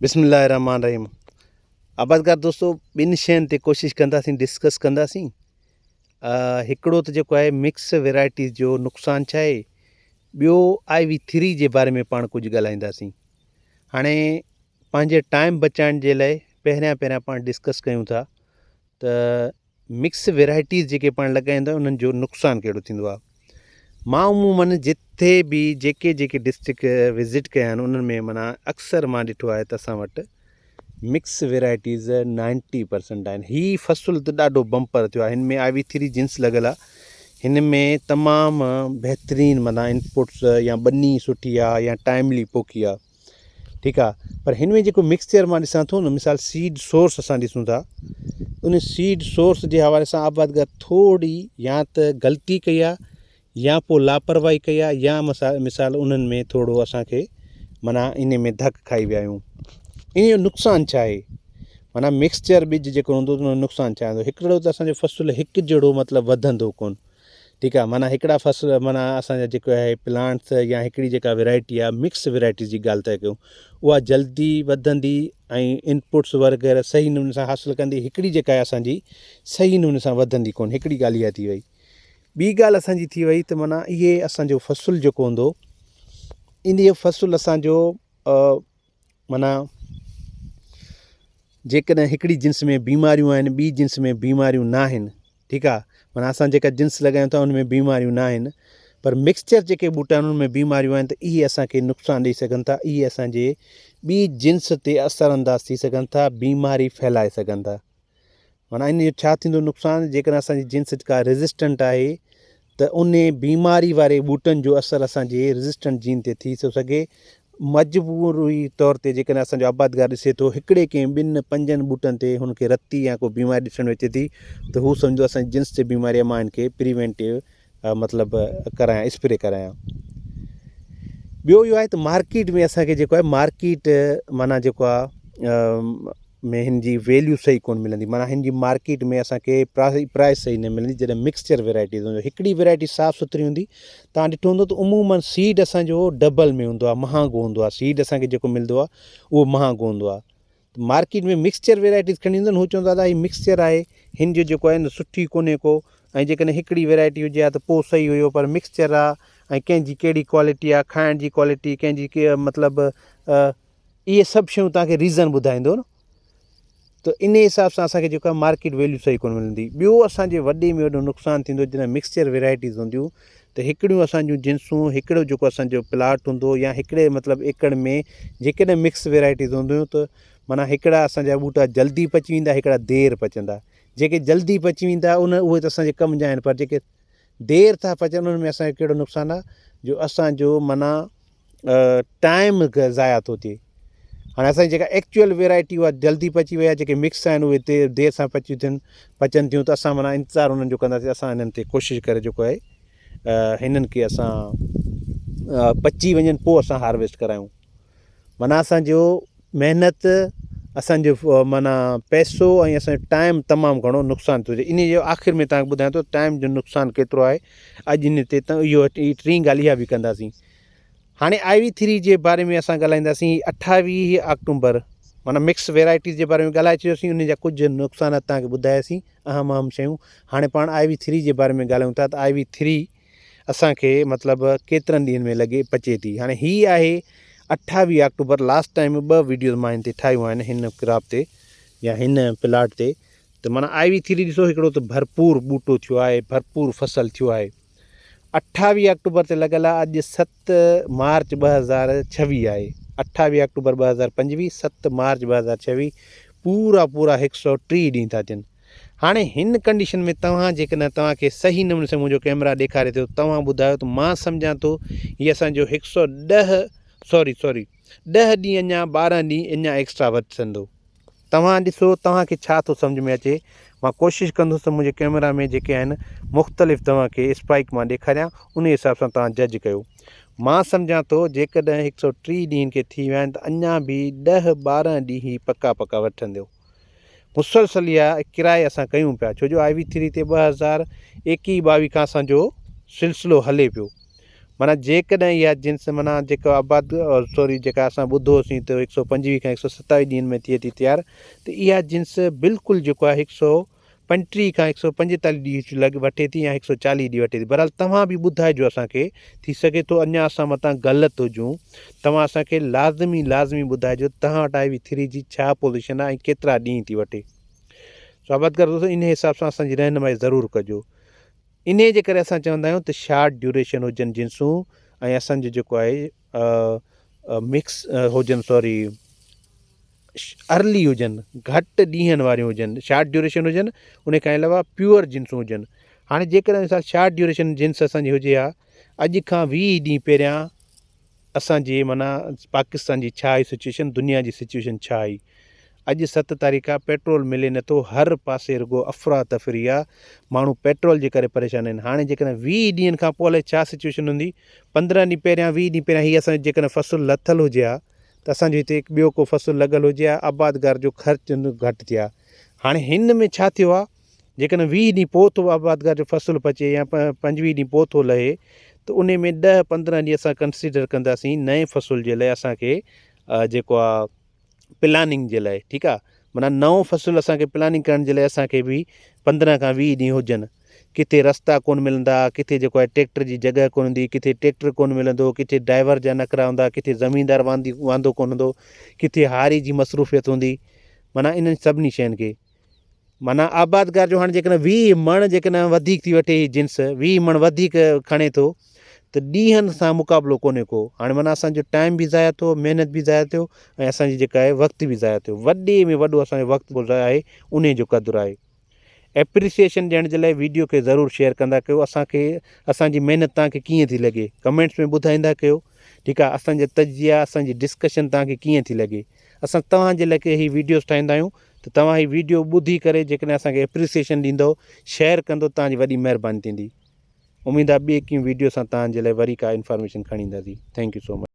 بسم الله الرحمٰن الرحيم آبادگار دوستو ٻن شين تي ڪوشش ڪنداسين ڊسڪس ڪنداسين هڪڙو ته جيڪو آهي مڪس ويرائٽيز جو نقصان ڇا آهي ٻيو آئي وي ٿري جي باري ۾ پاڻ ڪجهه ڳالهائينداسين هاڻي پنهنجي ٽائيم بچائڻ جي لاء پهريان پهريان پاڻ ڊسڪس ڪيون ٿا ته مڪس ويرائٽيز جيڪي پاڻ لڳائيندا آهيون انهن جو نقصان ڪهڙو ٿيندو آهي مان عمومن جتي به جيڪي جيڪي ڊسٽرڪ وزٽ ڪيا آهن انهن ۾ معنيٰ اڪثر مان ڏٺو آهي ته اسان وٽ مڪس ويرائٽيز نائنٽي پرسنٽ آهن هي فصل ته ڏاڍو بمپر ٿيو آهي هن ۾ آء وي ٿري جنس لڳل آهي هن ۾ تمام بهترين معنيٰ انپوٽس يا ٻني سٺي آهي يا ٽائملي پوکي آهي ٺيڪ آ پر هن ۾ جيڪو مڪسچر مان ڏسان ٿو نه مثال سيڊ سورس اسان ڏسون ٿا ان سيڊ سورس جي حوالي سان آبادگار ٿوري يا ته غلطي ڪئي آ يا پوء لاپرواهي ڪئي آ يا مثال انهن ۾ ٿورو اسان کي معنيٰ ان ۾ ڌڪ کائي ويا آهيون ان جو نقصان ڇا آهي معنيٰ مڪسچر ٻج جيڪو هوندو ان جو نقصان ڇا هوندو هڪڙو ته اسان جو فصل هڪ جهڙو مطلب وڌندو ڪون ٺيڪ آ معنيٰ هڪڙا فصل معنيٰ اسان جا جيڪو آهي پلانٽس يا هڪڙي جيڪا ويرائٽي آ مڪس ويرائٽيز جي ڳالهه ٿا ڪيون اها جلدي وڌندي ۽ انپوٽس وغيره صحيح نموني سان حاصل ڪندي هڪڙي جيڪا آهي اسان جي صحيح نموني سان وڌندي ڪون هڪڙي ڳالهه اها ٿي وئي ٻي ڳالهه اسان جي ٿي وئي ته معنيٰ اهي اسان جو فصل جيڪو هوندو ان جو فصل اسان جو معنيٰ جيڪڏهن هڪڙي جنس ۾ بيماريون آهن ٻي جنس ۾ بيماريون نه آهن ٺيڪ آهي معنيٰ اسان جيڪا جنس لڳايون ٿا ان ۾ بيماريون نه آهن پر مڪسچر جيڪي ٻوٽا آهن ان ۾ بيماريون آهن ته اهي اسانکي نقصان ڏئي سگهن ٿا اهي اسانجي ٻي جنس تي اثر انداز ٿي سگهن ٿا بيماري ڦهلائي سگهن ٿا معنيٰ ان جو ڇا ٿيندو نقصان جيڪڏهن اسان جي جنس ڪا ريزسٽنٽ آهي ته ان بيماري واري ٻوٽن جو اثر اسان جي ريزسٽنٽ جين تي ٿي ٿو سگهي مجبوري طور تي جيڪڏهن اسان جو آبادگار ڏسي ٿو هڪڙي ڪنهن ٻن پنجن ٻوٽن تي هن کي رتي يا ڪو بيماري ڏسڻ ۾ اچي ٿي ته هو سمجهندو اسان جي جنس تي بيماري آهي مان هن کي پريوينٽو مطلب ڪرايان اسپري ڪرايان ٻيو اهو آهي ته مارڪيٽ ۾ اسانکي جيڪو آهي مارڪيٽ معنيٰ جيڪو آهي ۾ هن جي ويليو صحيح ڪونه ملندي معنيٰ هن جي مارڪيٽ ۾ اسانکي پرائس صحيح نه ملندي جڏهن مڪسچر ويرائٽيز هوندي هڪڙي ويرائٽي صاف سٿري هوندي تان ڏٺو هوندو ته عمومن سيڊ اسانجو ڊبل ۾ هوندو آهي مهانگو هوندو آهي سيڊ اسانکي جيڪو ملندو آهي اهو مهانگو هوندو آهي مارڪيٽ ۾ مڪسچر ويرائٽيز کڻي ايندو آهن هو چوندو آهي دادا هي مڪسچر آهي هن جو جيڪو آهي نه سٺي ڪونهي ڪو ۽ جيڪڏهن هڪڙي ويرائٽي هجي ها ته پوء صحيح هيو پر مڪسچر آهي ۽ ڪنهن جي ڪهڙي ڪوالٽي آهي کائڻ جي ڪوالٽي ڪنهن جي مطلب اهي سڀ شيون توهان کي ريزن ٻڌائيندو نه ته ان حساب سان اسانکي جيڪو آهي مارڪيٽ ويليو صحيح ڪونه ملندي ٻيو اسانجي وڏي ۾ وڏو نقصان ٿيندو جڏهن مڪسچر ويرائٽيز هونديون ته هڪڙيون اسان جون جنسون هڪڙو جيڪو اسان جو پلاٽ هوندو يا هڪڙي مطلب ايڪڙ ۾ جيڪڏهن مڪس ويرائٽيز هونديون ته معنيٰ هڪڙا اسان جا ٻوٽا جلدي پچي ويندا هڪڙا دير پچندا جيڪي جلدي پچي ويندا ان اهي ته اسان جي ڪم جا آهن پر جيڪي دير ٿا پچن انهن ۾ اسان جو ڪهڙو نقصان آهي جو اسان جو معنيٰ ٽائيم ضايع ٿو ٿئي هاڻي اسان جي جيڪا ايڪچوئل ويرائٽي اها جلدي پچي وئي آهي جيڪي مڪس آهن اهي دير دير سان پچي ٿين پچن ٿيون ته اسان معنيٰ انتظار انهن جو ڪنداسين اسان انهن تي ڪوشش ڪري جيڪو آهي هنن کي اسان پچي وڃن پوء اسان هارويسٽ ڪرايون معنيٰ اسانجو محنت اسانجو معنيٰ پئسو ۽ اسانجو ٽائيم تمام گهڻو نقصان ٿو ٿئي ان جو آخر ۾ تان کي ٻڌايان ٿو ٽائيم جو نقصان ڪيترو آهي اڄ ان تي ته اهو ٽين ڳالهه اها به ڪنداسين هاڻي آء وي ٿري جي باري ۾ اسان ڳالهائينداسين هي اٺاويهه آڪٽومبر معنيٰ مڪس ويرائٽيز جي باري ۾ ڳالهائي ڇڏيوسين انهن جا ڪجهه نقصانات توهان کي ٻڌاياسين اهم اهم شيون هاڻي پاڻ آء وي ٿري جي باري ۾ ڳالهايون ٿا ته آء وي ٿري اسان کي مطلب ڪيترن ڏينهن ۾ لڳي پچي ٿي هاڻي هي آهي اٺاويهه آڪٽوبر لاسٽ ٽائيم ٻه ويڊيوز مان هن تي ٺاهيون آهن هن ڪراپ تي يا هن پلاٽ تي ته معنيٰ آء وي ٿري ڏسو هڪڙو ته ڀرپور ٻوٽو ٿيو آهي ڀرپور فصل ٿيو آهي اٺاويهه آڪٽوبر تي لڳل آهي اڄ ست مارچ 2026 آهي اٺاويهه آڪٽوبر 2025 ست مارچ 2026 پورا پورا هڪ سو ٽيهه ڏينهن ٿا ٿين هاڻي هن ڪنڊيشن ۾ توهان جيڪڏهن توهان کي صحيح نموني سان منهنجو ڪيمرا ڏيکاري ٿو توهان ٻڌايو ته مان سمجهان ٿو هي اسان جو هڪ سو ڏهه سوري سوري ڏهه ڏينهن اڃا ٻارهن ڏينهن اڃا ايڪسٽرا وڌندو توهان ڏسو توهان کي ڇا ٿو سمجهه ۾ اچي مان ڪوشش ڪندس ته منهنجي ڪئميرا ۾ جيڪي آهن مختلف توهان کي اسپائڪ مان ڏيکاريان انهي حساب سان توهان جج ڪيو مان سمجهان ٿو جيڪڏهن هڪ سئو ٽيهه ڏينهن کي ٿي ويا آهن ته اڃا به ڏهه ٻارهن ڏينهن هي پڪا پڪا وٺندو مسلسل اها ڪرائي اسان ڪيون پيا ڇو جو آء وي ٿري تي 2021 22 کان اسان جو سلسلو هلي پيو. معنيٰ جيڪڏهن اها جنس معنيٰ جيڪا آباد سوري جيڪا اسان ٻڌو هوسين ته هڪ سو پنجويهه کان هڪ سو ستاويهه ڏينهن ۾ ٿئي ٿي تيار ته اها جنس بلڪل جيڪو آهي هڪ سو پنجٽيهه کان هڪ سو پنجيتاليهه ڏينهن لڳ وٺي ٿي يا هڪ سو چاليهه ڏينهن وٺي ٿي بهرحال توهان به ٻڌائجو اسان کي ٿي سگهي ٿو اڃا اسان متان غلط هجون توهان اسان کي لازمي لازمي ٻڌائجو توهان وٽ آئي وي ٿري جي ڇا پوزيشن آهي ۽ ڪيترا ڏينهن ٿي وٺي سو آبادگار دوستو انهي حساب سان اسان جي رهنمائي ضرور ڪجو انهي جي ڪري اسان چوندا آهيون ته شارٽ ڊيوريشن هجن جنسون ۽ اسان جو جيڪو آهي مڪس هجن سوري ارلي هجن گهٽ ڏينهن واريون هجن شارٽ ڊيوريشن هجن ان کان علاوه پيور جنسون هجن هاڻي جيڪڏهن مثال شارٽ ڊيوريشن جنس اسان جي هجي ها اڄ کان 20 ڏينهن پهريان اسان جي معنيٰ پاڪستان جي ڇا هئي سچويشن دنيا جي سچويشن ڇا هئي اڄ ست تاريخ آ پيٽرول ملي نٿو هر پاسي رڳو افرا تفري آ ماڻهو پيٽرول جي ڪري پريشان آهن هاڻي جيڪڏهن 20 ڏينهن کان پوء الائي ڇا سچويشن هوندي 15 ڏينهن پهريان 20 ڏينهن پهريان هي اسان جو جيڪڏهن فصل لٿل هجي ها ته اسان جو هتي ٻيو ڪو فصل لڳل هجي ها آبادگار جو خرچ گهٽ ٿئي ها هاڻي هن ۾ ڇا ٿيو آ جيڪڏهن 20 ڏينهن پوء ٿو آبادگار جو فصل پچي يا 25 ڏينهن پوء ٿو لهي ته انهي ۾ 10 15 ڏينهن اسان ڪنسيڊر ڪنداسين نئين فصل جي لاء اسان کي جيڪو آ پلاننگ جي لاء ٺيڪ آ معنيٰ نئون فصل اسان کي پلاننگ ڪرڻ جي لاء اسان کي به 15 کان 20 ڏينهن هجن ڪٿي رستا ڪون ملندا ڪٿي جيڪو آهي ٽريڪٽر جي جڳهه ڪون هوندي ڪٿي ٽريڪٽر ڪون ملندو ڪٿي ڊرائيور جا نخرا هوندا ڪٿي زميندار واندي واندو ڪون هوندو ڪٿي هاري جي مصروفيت هوندي معنيٰ انهن سڀني شين کي معنيٰ آبادگار جو هاڻي جيڪڏهن 20 مڻ جيڪڏهن وڌيڪ ٿي وٺي هي جنس 20 مڻ وڌيڪ کڻي ٿو ته ڏينهن سان مقابلو ڪونهي ڪو هاڻي معنيٰ اسان جو ٽائيم به ضايع ٿيو محنت به ضايع ٿيو ۽ اسان جي جيڪا آهي وقت به ضايع ٿيو وڏي ۾ وڏو اسان جو وقت ضايع آهي انهي جو قدر آهي ايپريسيئيشن ڏيڻ جي لاء ويڊيو کي ضرور شيئر ڪندا ڪيو اسان کي اسان جي محنت توهان کي ڪيئن ٿي لڳي ڪمينٽس ۾ ٻڌائيندا ڪيو ٺيڪ آهي اسان جا تجزيا اسان جي ڊسڪشن توهان کي ڪيئن ٿي لڳي اسان توهان جي لاء هي ويڊيوز ٺاهيندا آهيون ته توهان هي ويڊيو ٻڌي ڪري جيڪڏهن اسان کي ايپريسيئيشن ڏيندو شيئر ڪندو توهان جي وڏي مهرباني ٿيندي اميد آهي ٻي ڪنهن ويڊيو سان توهان جي لاء وري ڪا انفارميشن کڻي اينداسين thank you so much.